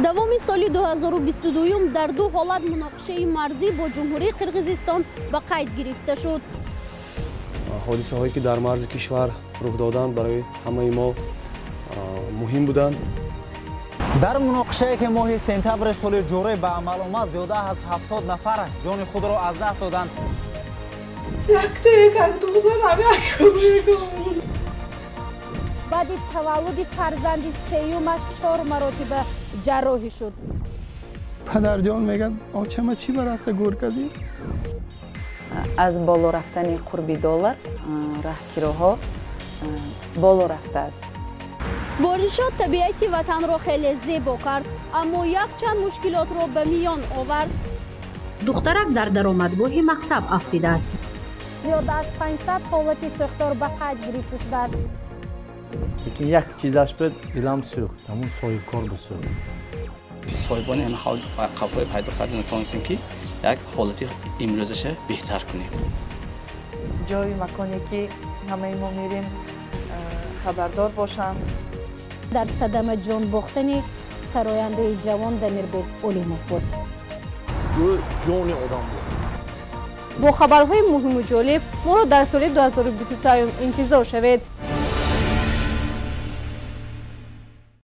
Давоми соли 2022 дар ду ҳолат муноқишаи марзӣ бо Ҷумҳурии Қирғизистон ба қайд гирифта шуд. Ҳодисаҳое ки дар марзи кишвар рух доданд, барои ҳамаи мо муҳим буданд. Дар муноқишае ки моҳи сентябри соли ҷорӣ ба амал омад, зиёда аз 70 нафар ҷони худро аз даст доданд. Баъди таваллуди фарзанди сеюмаш 4 маротиба ҷарроҳӣ шуд. Падарҷон мегӯяд: «Очама, чӣ ба рафта гӯр кардӣ?» Аз боло рафтани қурби доллар раҳкироҳо боло рафтааст. Боришот табиати ватанро хеле зебо кард, аммо якчанд мушкилотро ба миён овард. Духтарак дар даромадгоҳи мактаб афтидааст. Зиёда аз 500 ҳолати сӯхтор ба қайд гирифта шудааст. Лекин як чизаш буд, дилам сӯхт, ҳамун соҳибкор бисӯхт. Соҳибони ҳамин қабҳои пайдо карда натавонистем, ки як ҳолати имрӯзаша беҳтар кунем. Ҷои маконе ки ҳамаи мо мерем, хабардор бошанд. Дар садама ҷон бохтани сарояндаи ҷавон Дамирбек Олимов буд. Ӯ ҷони одам буд. Бо хабарҳои муҳиму ҷолиб моро дар соли 2023 интизор шавед.